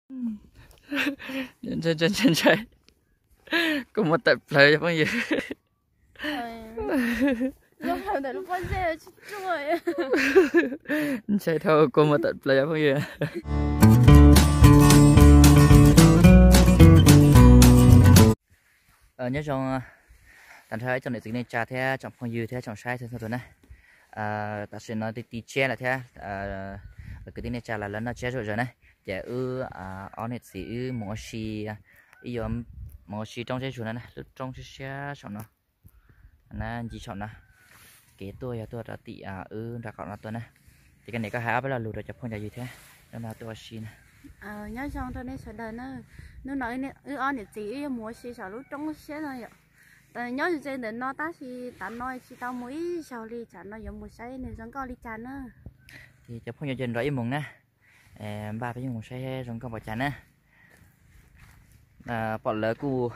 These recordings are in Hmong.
Ntshai ntshai ntshai ntshai, kua muag tawm plaws cov phooj ywg. Ntshai dhau kua muag tawm plaws cov phooj ywg. Nyob zoo tag nrho ib tsoom niam txiv neej tsa thiab tsoom phooj ywg thiab tsoom saib txhua txhua tus na. Tam sim no ti ti tsiab lawm thiab, kwv tij neej tsa los lawv noj tsiab zuj zus na. Ces wb ob niam txiv wb mus ua si, wb yuav mus ua si roob zeb zuag no na, lub roob siab siab saum no na, ncig saum no. Kev tuaj yog tuaj rau tim wb nram qaum no tuaj na. Ces koj niam koj hais ob peb lo lus rau cov phooj cov ywg thiab, hnub no tuaj ua si na. Nyob zoo rau nej sawv daws na. Hnub no wb ob niam txiv wb yuav mus ua si saum lub roob siab no yom. Nyob ze ntawm no tab sis tav no tsis tau mus ib zaug li, tsam no yuav mus saib nws zoo nkauj li cas na. Ces cov phooj ywg ces nrog ib mus na, npaj peb yeej mus saib zoo nkauj npaum cas na. Pom lawv kuj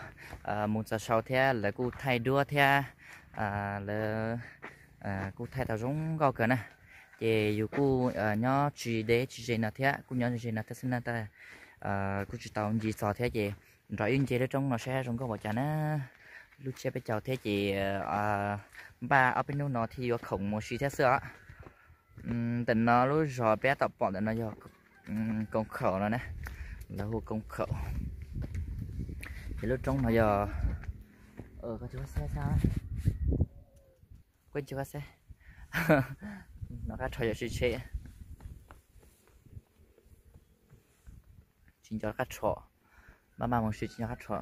mus txog saud thiab lawv kuj thaij duab thiab, lawv kuj thaij tau zoo nkauj kawg na. Ces yus kuj nyob tsis deb tsis ze no thiab, kuj nyob ze no thiab xwb na, kuj tsis tau ncig txog thiab ces nrog wb nce lub roob no saib zoo nkauj npaum cas na. Lub tsiab peb caug thiab ces npaj ob peb hnub no thiaj yuav khoom mus ua si thiab xwb os. Ntawm no lub zos peb tab tom pom ntawm no yog Koos Khaum no na, lawv hu Koos Khaum. Ces lub roob no yog, koj tsis, koj tsis, no qab rho yog tsis tshe, tsis nco qab rho, maj maj mus si tsis nco qab rho.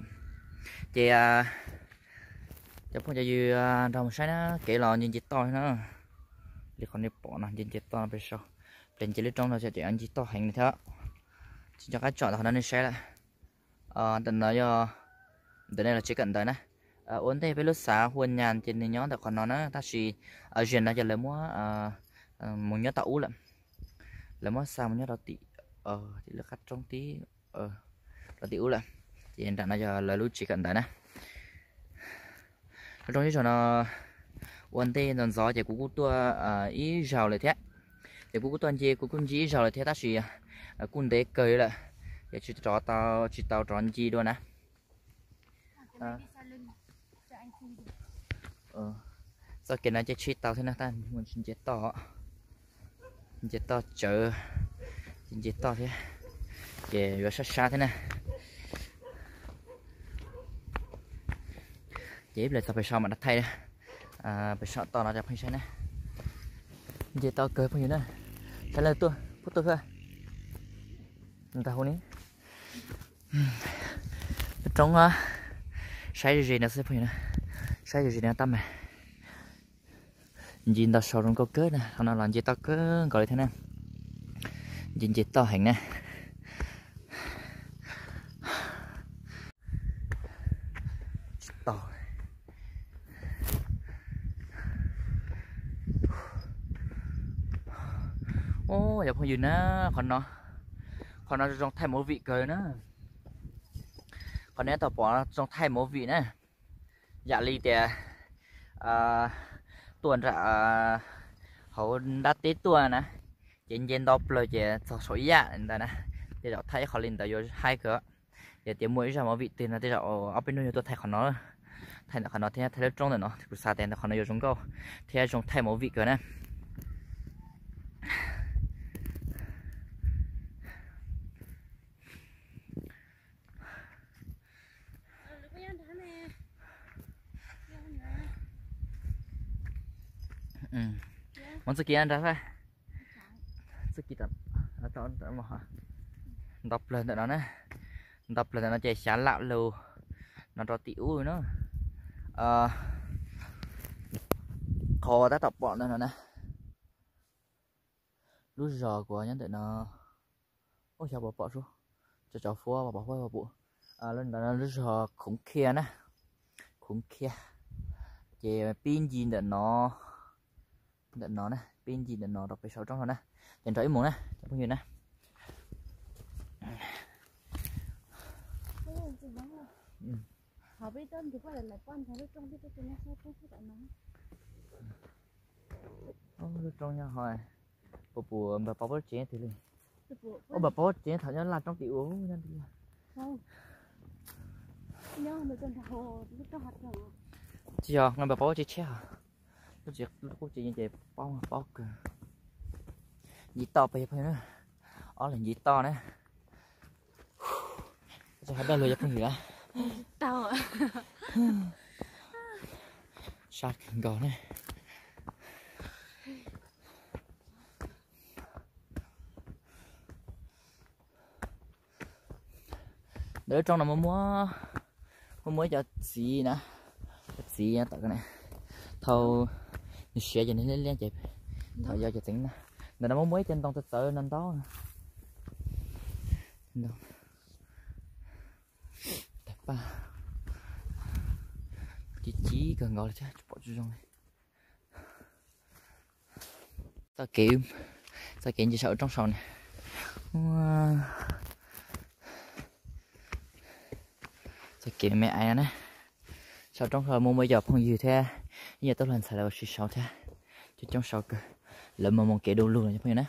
Ces cov phooj cov ywg nrog mus saib na, kev los nce nce toj na. Li qhov nej pom no nce nce toj pes sau, pes nce lub roob no ces ncig toj heev li thiab. Tsis nco qab tsom ntawm qhov no nej saib lawm. Ntawm no yog, ntawm no los tsev kawm ntawv na. Ua ntej peb lub xav Hua Nyas ces nws nyob ntawm qhov no na, tab sis ziag no ces lawv muab mus nyob tom ub lawm. Lawv muab xa mus nyob rau tim, tim lub qab roob tib, rau tim ub lawm. Ces nram no yog lawv lub tsev kawm ntawv na. Lub roob zeb zog no ua ntej ntxov ntxov ces kuv kuj tuaj ib zaug lawm thiab. Ces kuv kuj tuaj nce, kuv kuj nce ib zaug lawm thiab tab sis kuj ntev kawg lawm, ces tsis rov tau, tsis tau rov nce dua na. Txoj kev no ces tsheb tau thiab na, tab mus tsis nce toj, nce toj tsawv, tsis nce toj thiab, ces yuav sab sab thiab na. Ces ib pliag txog pem saum mam rov thaij pem saum toj no rau phooj ywg saib na. Nce toj kawg phooj ywg na. Saib lawv tuaj, puab tuaj xwb. Ntag hu ni. Lub roob, saib ze ze no xwb phooj ywg na. Saib ze ze no tab mas nce ntau saud zoo nkauj kawg na, qhov no los nce toj kawg nkaus li thiab na. Nce nce toj heev na. Tsis tau. Ub, yog phooj ywg na, qhov no, qhov no zoo thaij movie kawg na. Qhov nej tau pom zoo thaij movie na. Yam li tias tuaj nram hauv nrab teb tuaj na, ces nce nto plaws ces txog saum ib yam ntawd na. Tej zaum thaij ib qho li ntawd yuav haib kawg. Yog tias muaj ib zaj movie twg no tej zaum ob peb hnub yuav tuaj thaij qhov no, thaij ntawm qhov no thiab thaij lub roob ntawm no, kuv xav tias ntawm qhov no yuav zoo nkauj thiab zoo thaij movie kawg na. Muab txuj ci nrad, txuj ci nto plaws ntawm no na, nto plaws ntawm no ces xyav lam lug no rau tim ub na. Qhov tab tom pom ntawm no na, lub zos kuv nyob ntawm no, ub xyov puas pom sub, tso tso huab pom huab pom pum. Lub zos Khoov Khia na, Khoov Khia, ces pib nce ntawm no, ntawm no na, pib nce ntawm no rau pem saum roob no na, ces nrog ib mus na cov phooj ywg na. Lub roob nyob ho, puas pum npawg Pov lub tsev twg li. Ua npam paub tsev thaum nyob laj roob tim ua. Tsis yog npam paub tsev tshiab, lub tsev, lub qub tsev ces paub paub kawg. Ncig toj peb phooj ywg na, ob leeg ncig toj na. Tsis hais dag luag cov phooj ywg a. Sab kawg nkaus na. Ntawm lub roob no muaj muaj, muaj muaj ib cov txiv na, cov txiv tom, thaum nws siav ces nws liab liab ces thaum yau ces txeev na. Ntawm no muaj muaj ib cov ntoo txawv txawv no ntau. Tag paj, ci ci kawg nkaus li thiab tsis pom tsis zoo li. Txoj kev, txoj kev nce saum roob saud na. Txoj kev me me ais no na. Saum roob saud muaj muaj ib co phooj ywg thiab ib co tub hluas ntxhais lawv ua si saud thiab. Coob coob saud kawg, lawv mus mus kev du lug los cov phooj ywg na.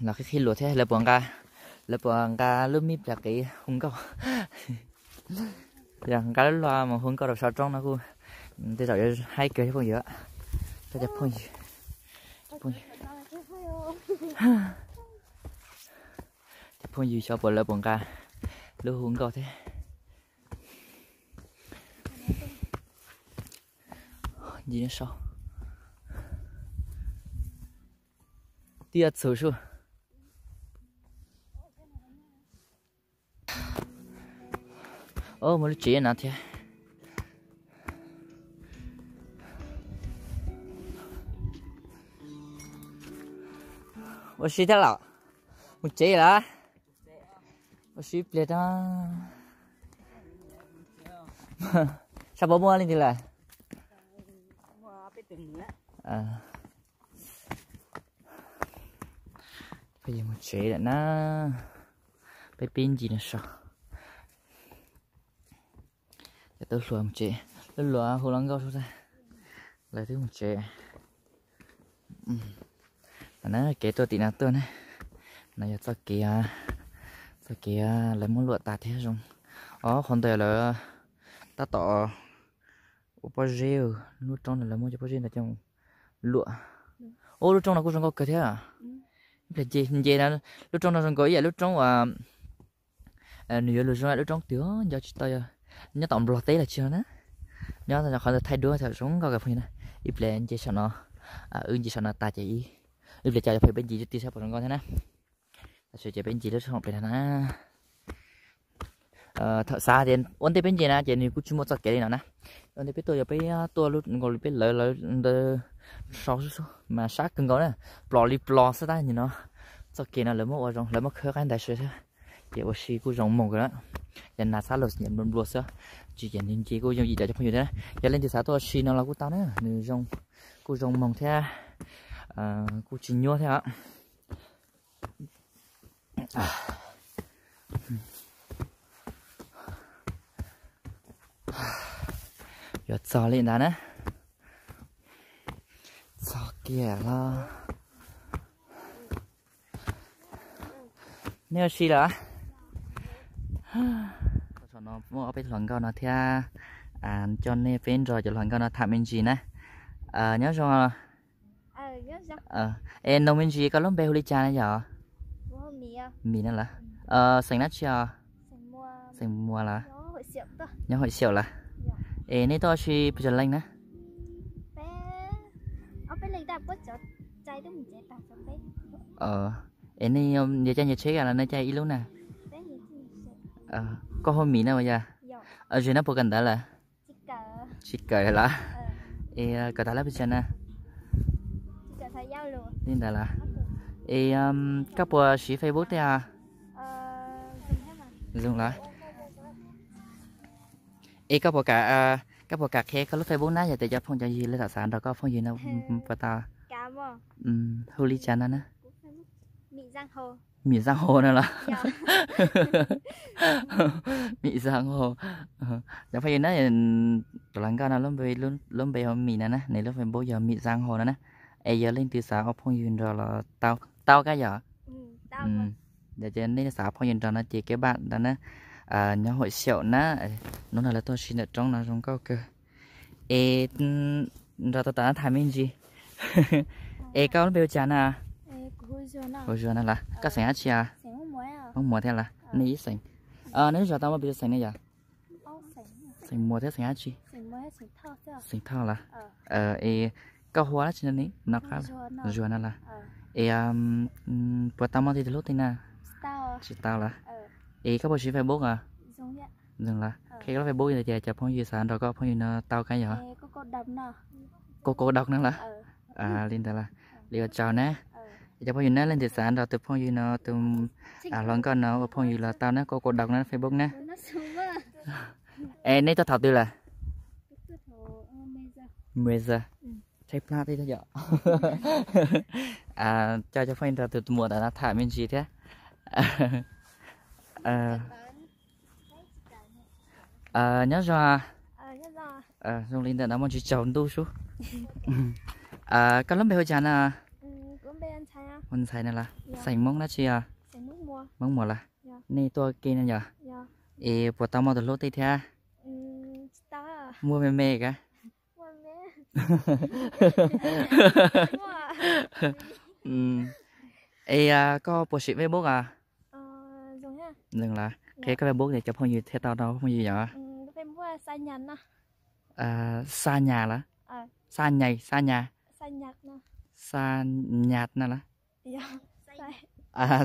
Los qhib qhib luas thiab lawv puas nqa, lawv puas nqa lub me plas kev hu nkauj, yog nqa lub luag mus hu nkauj rau saum roob no kuj tej zaum yuav haib kawg thiab phooj ywg. Cov phooj ywg, cov phooj ywg xyov puas lawv puas nqa lub hu nkauj thiab. Ncig saud, tiaj txhu sua. Muaj lub tsev no thiab. Ua si thiab los? Mus tsev lawm? Ua si pliag rau. Sab puas muaj leej twg lawm? Peb mus tsev lawm na. Peb pib ncig no so. Cov tub hluas mus tsev, lub luag hu los nkauj sub tag, lawv twb mus tsev. No na, kev tuaj tim no tuaj na. No yog txoj kev, txoj kev lawv muab luam tas thiab zoo. Ob qhov ntawd lawv tab tom ua pob zeb, lub roob no lawv muab cov pob zeb ntawd coj luam. Ub, lub roob no kuj zoo nkauj kawg thiab. Ib pliag nce, nce no, lub roob no zoo nkaus ib yam lub roob uas nws yuav luag zoo lub roob twg nco tsis tau, nyob tom Nplog teb los tsis yog na. Nyob qhov ntawd thaij duab thaum zoo nkauj kawg phooj ywg na. Ib pliag nce saum no, wb nce saum no tas ces ib pliag coj cov phooj ywg peb ncig cuj ti saib puas zoo nkauj thiab na. Tam sim ces peb ncig lub roob pem no na. Thaum xav tias ua ntej peb nce na ces nws kuj tsis muaj txoj kev li no na. Ua ntej peb tuaj yog peb tuaj nkaus li peb lawv lawv ntawd sau xwb xwb mas sab kawg nkaus na, plos li plos xwb tab nim no txoj kev no lawv muab ua zoo, lawv muab khawb qaib ntais sawv thiab, ces ua si kuj zoo moog kawg na. Yog nas xab luag nyiam nplua nplua xwb, tsis ces nws nce kuj yooj yim rau cov phooj ywg thiab na. Yog leej twg xav tuaj ua si no los kuj tau na, nws zoo, kuj zoo moog thiab, kuj tsis nyuaj thiab. Yuav txog li ntawd na. Txog kiag los. Nej ua si lawm? Saum no muaj ob peb hluas nkauj no thiab, coj nej peb nrog cov hluas nkauj no tham me ntsis na. Nyob zoo. Es noog me ntsis koj lub npe hu li cas na yom? Mim no lawm. Xeem dab tsi os? Xeem Muas lawm. Nyob Huam Xiaum lawm. Es nej tuaj ua si puas tsawg leej na? Es nej yuav caij nyias tsheb los nej caij ib lub na? Koj hu Mim na puas yog? Zem no puas kawm ntawv lawm? Tsis kawm lawm. Es kawm tag lab pes tsawg na? Li ntawd lawm. Es koj puas siv Facebook thiab? Zoo lawm. Es koj puas kam, koj puas kam qhia koj lub Facebook na, yog tias cov phooj cov ywg lawv xav xav nrog koj phooj ywg no puas tau? Hu li cas no na? Mim Xab Hau no los? Mim Xab Hau. Cov phooj ywg na, tus hluas nkauj no lub npe hu Mim no na, nws lub Facebook yog Mim Xab Hau no na. Es yog leej twg xav ua phooj ywg nrog los tau, tau kab yom? Yog ces nej xav ua phooj ywg nrog no ces kev npaj ntawd na, nyob hauv xyaum na, hnub no lawv tuaj si ntawm roob no zoo nkauj kawg. Es nrog tau tom no tham me ntsis. Es koj lub npe hu cas na? Hu Zuag no los? Koj xeem dab tsi? Hmoob Muas thiab los? Nej ib xeem. Nej lub zos tau muaj pes tsawg xeem ne yom? Xeem Muas thiab xeem dab tsi? Xeem Thoj los? Es koj hu ua dab tsi no ne? Zuag no los? Es puas tau muaj tus hlub tej na? Tsis tau los? Es koj puas siv Facebook os? Zoo los? Qhia koj lub Facebook ntawd ces cov phooj ywg xav nrog koj phooj ywg no tau kab yom? Kau kau daus no los? Li ntawd los? Li ua tsaug na. Cov phooj ywg na, leej twg xav nrog tus phooj ywg no, tus hluas nkauj no ua phooj ywg los tau na, kau kau daus na, Facebook na. Es nej tuaj thaum twg lawm? Mười giờ. Tshaib plab thiab yom. Coj cov phooj ywg nrog tus muam ntawm no tham me ntsis thiab. Nyob zoo. Zoo li ntawm no muaj tsis tsaus ntuj sub. Koj lub npe hu cas no? Hu Ntxhais no los? Xeem Hmoob dab tsi os? Hmoob Muas los? Nej tuaj ke no yom? Es puas tau muaj tus hlub tej thiab? Muaj me me kab. Es koj puas siv Facebook os? Los qhia koj Facebook es cov phooj ywg thiaj tau nrog phooj ywg yom? Xa Nyas los? Xa Nyas, Xa Nyas. Xa Nyas no los?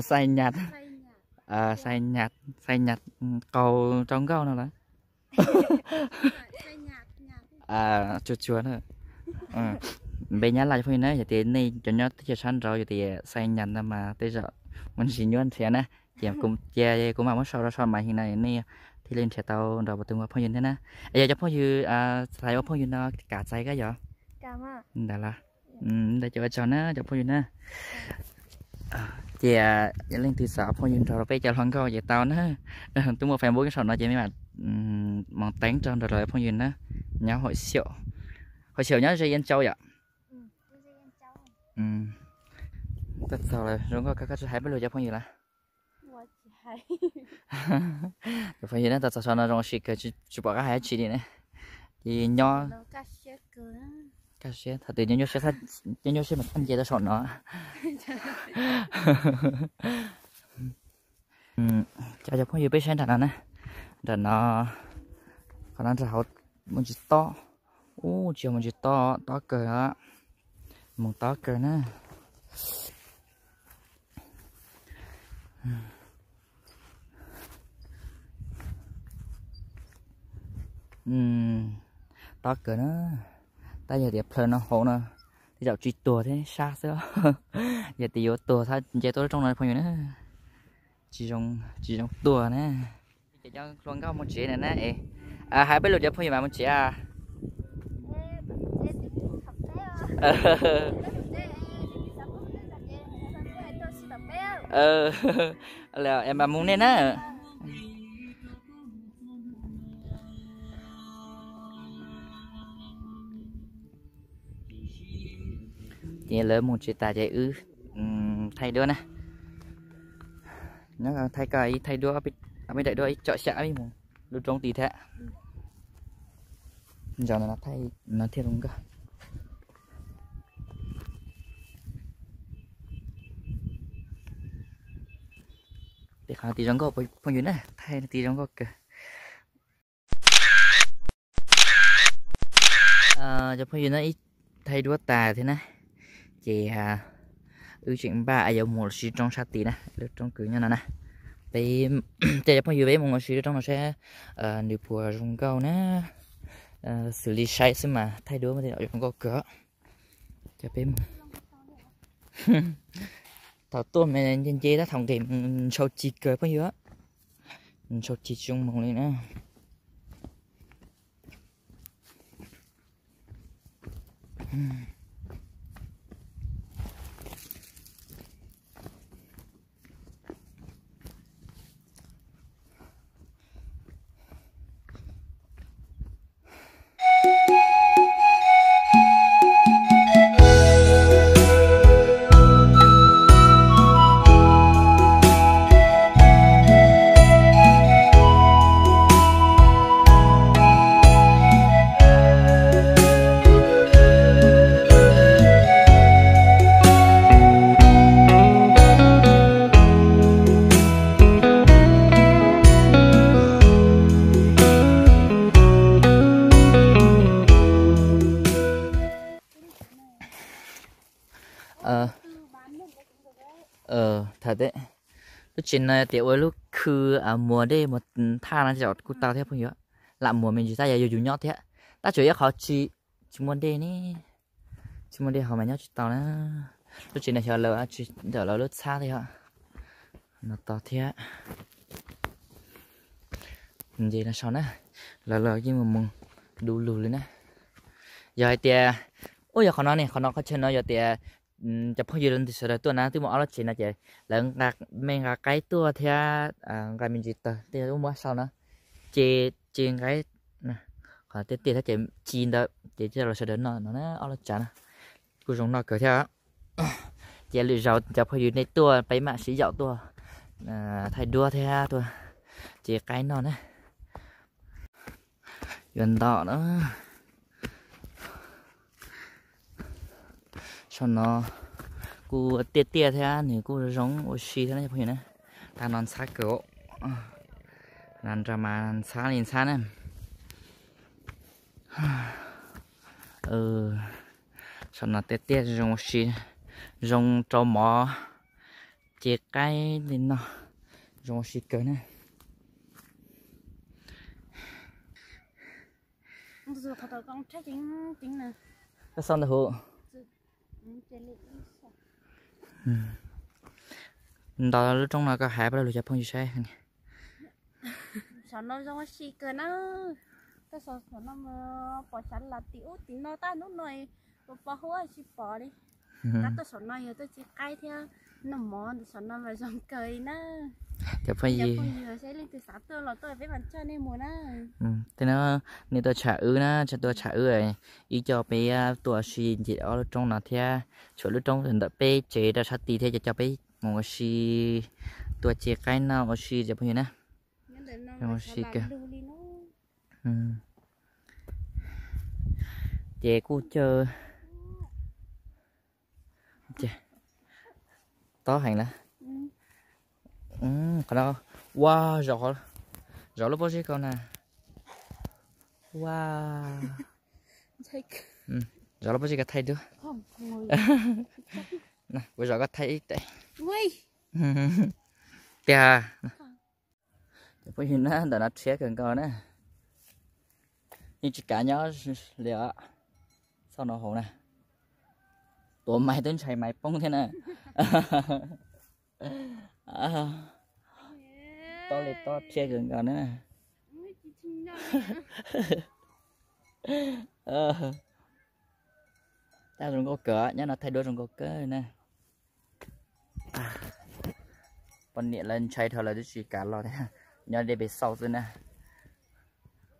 Xa Nyas, Xa Nyas, Xa Nyas qaug rau nkauj no los? Tsuag tsuag na. Npe Nyab Laj cov phooj ywg na, yog tias nej cov nyob teb chaws sab nraud yog tias Xa Nyas no mas tej zaum muaj ntsis nyuaj nrhiav na. Ces kuv mam muab sau rau sau màn hình no nej thiaj li nrhiav tau nrog tus ua phooj ywg thiab na. Es yog cov phooj ywg xav ua phooj ywg no kam txais kab yom? Ntawd los? Ntawd ces ua tsaug na cov phooj ywg na. Ces yog leej twg xav phooj ywg nrog peb cov hluas nkauj ces tau na. Twb muaj Facebook saum no ces mej mam moos teev rau nrog lawv phooj ywg na. Nyob Hauv Xyaum, Hauv Xyaum nyob ze Yia Tsau yom? Tuaj txog lawm zoo nkauj kawg, koj tsis hais peb lug cov phooj ywg los? Cov phooj ywg na, tuaj txog saum no zoo ua si kawg, tsis pom qab hais dab tsi li na. Ces nyob, kaj siab, thaum twg nyob nyuaj siab mas thaj nce tuaj saum no. Cov, cov phooj ywg peb saib nram no na, nram no, qhov no nram hauv mus tsis tob, ub tsis yog mus tsis tob, tob kawg, mus tob kawg na. Tob kawg na, tab yog tias plhaws no hauv no tej zaum tsis tuag thiab sab xwb. Yog tias yuav tuag thaj nce tuaj lub roob no phooj ywg na, tsis zoo, tsis zoo tuag na. Ces cov hluas nkauj mus tsev na na es, hais peb lus cov phooj ywg mas mus tsev. Mas mus nej na. Ces lawv mus tsev tas ces wb thaij duab na. Nyob thaij koj ib thaij duab, ob peb daim duab ib tsom xyab ib mus lub roob tid thiab. Ntsaum no thaij no thiaj zoo nkauj. Tej qhov tid zoo nkauj phooj ywg na, thaij tid zoo nkauj kawg. Cov phooj ywg na, ib thaij duab tas thiab na, ces wb tseem npaj yuav mus lub roob sab tid na, lub roob kws nyob no na. Peb, ces cov phooj ywg peb mus ua si lub roob no saib nws puas zoo nkauj na. Xws li saib xwb mas thaij duab mas tej zaum zoo nkauj kawg. Ces peb mus, thaum tuaj mas nce nce tab, thaum nqis ntshaus ci kawg phooj ywg, ntshaus ci tsis zoo mus li na. Lub tsev no tias ua lub khw muag dej muag thaj no kuj tau thiab phooj ywg. Lam muag me ntsis tab yog yus yus nyob thiab. Tab tseem ib qhov tsis, tsis muaj dej ne. Tsis muaj dej haus mas nyob tsis tau na. Lub tsev no xyov lawv tsis ntawm lawv lub txhab thiab. No tos thiab. Nce no sau na, lawv los yeej mus mus du lug li na. Yog hais tias, ub, yog qhov no ne, qhov no qhov chaw no yog tias cov phooj ywg leej twg sawv daws tuaj na twb muaj ob lub tsev no ces lawv me nqa qaib tuaj thiab nqa me ntsis tawg tej ub muab sau na, ce, ce nqaib, qhov tiaj tiaj thiab ces ci ntawd ces coj los sawv daws noj no na, ob lub tsev na. Kuj zoo noj kawg thiab. Ces lwm zaus cov phooj ywg nej tuaj peb mam sib yaum tuaj thaij duab thiab tuaj ce qaib noj na. Yuav ntau na. Saum no kuj tiaj tiaj thiab nws kuj zoo ua si thiab na cov phooj ywg na. Tag no ntxhab kawg, nrog mas ntxhab li ntxhab na. Saum no tiaj tiaj zoo ua si, zoo rau mov, ce qaib li no, zoo ua si kawg na. Koj xauj ntawd hu. Nto lub roob no koj hais pab lug cov phooj ywg saib. Saum no zoo ua si kawg na. Koj saum no pom xav las tim ub tim no, tab hnub no pos pos huab tsis pom li. Qab tuaj saum no yog tuaj ci qaib thiab noj mov, saum no mas zoo kawg li na. Cov phooj ywg, saib leej twg xav tuaj los tuaj peb mam coj nej mus na. Tej no nej tuaj tsham wb na, tsham tuaj tsham wb, wb coj peb tuaj ua si ncig ob lub roob no thiab, tshuav lub roob ntawm peb tsev rau sab tid thiab, coj peb mus ua si, tuaj ci qaib noj ua si cov phooj ywg na. Zoo ua si kawg. Ces kuj caw tob heev na. Qhov no, ua, zov lub pob zeb ko na. Ua, zov lub pob zeb ko thaij duab. Kuv zov koj thaij ib teg. Tiag. Cov phooj ywg na, ntawm no rhiab kawg nkaus na. Yeej tsis kav nyob li os. Txoj no hauv na. Tuav mais twb ntshai mais poob thiab na. Tob li tob rhiab kawg nkaus na. Tab zoo nkauj kawg, nyob no thaij duab zoo nkauj kawg na. Poj niam lawv ntshai dhau lawv twb tsis kav los thiab, nyob deb pes xauj xwb na.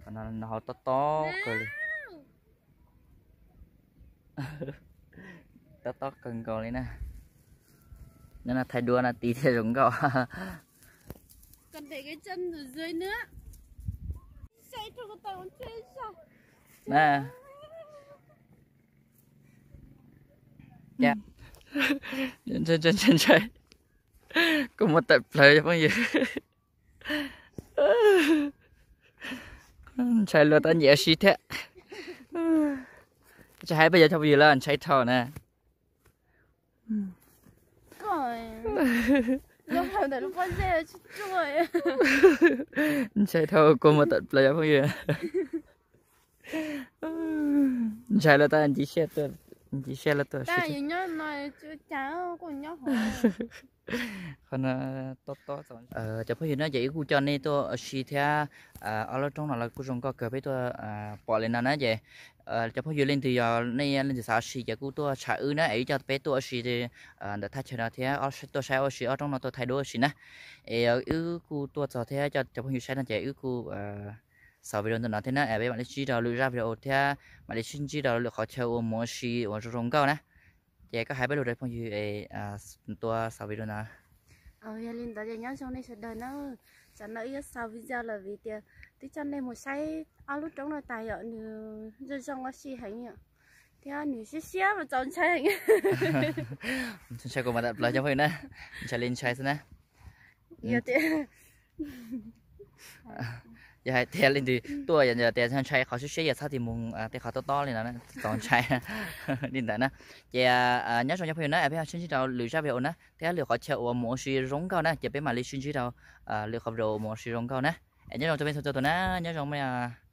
Qhov no hauv tob tob kawg li. Tob tob kawg nkaus li na. Nyob no thaij duab no tid thiaj zoo nkauj. Ntshai, ntshai, ntshai, ntshai. Kua muag tawm plaws cov phooj ywg. Ntshai luag tau nyiam si thiab. Tsis hais peb cov cov phooj ywg los ntshai dhau na. Ntshai dhau, kua muag tawm plaws cov phooj ywg. Ntshai luag tau nci siab, nci siab luag tau si. Qhov no tob tob. Cov phooj ywg na, ces wb kuj coj nej tuaj ua si thiab. Ob lub roob no los kuj zoo nkauj kawg, peb tuaj pom li no na ces cov phooj ywg leej twg yog nej leej twg xav ua si ces kuj tuaj tsham wb na, es wb coj peb tuaj ua si ntawm thaj chaw no thiab tuaj saib ua si ob roob no, tuaj thaij duab ua si na. Es wb kuj tuaj txog thiab coj cov phooj ywg saib no ces wb kuj xaus video ntawm no thiab na, peb mam li sib ntsib rau lwm zaj video thiab mam li sib ntsib rau lwm qhov chaw uas mus ua si uas zoo zoo nkauj na. Ces koj hais peb lus rau phooj ywg es tuaj xaus video no. Yog li ntawd ces nyob zoo nej sawv daws na. Tsam no wb yuav xaus video lawm vim tias twb coj nej mus saib ob lub roob no tas yom, nws zoo zoo ua si heev yom, thiab nws siab siab mas txaus ntshai heev. Ntshai kuv mas tawm plaws cov phooj ywg na, ntshai li ntshai xwb na. Yog tias Yog hais tias leej twg tuaj yog tias ntshai qhov siab siab yog txhob tig mus tej qhov tob tob li no, txaus ntshai li ntawd na. Ces nyob zoo cov phooj ywg na, peb ho sib ntsib rau lwm zaj video na, thiab lwm qhov chaw uas mus ua si zoo nkauj na, ces peb mam li sib ntsib rau lwm qhov video mus ua si zoo nkauj na. Es nyob zoo cov phooj ywg txhua txhua tus na, nyob zoo mog.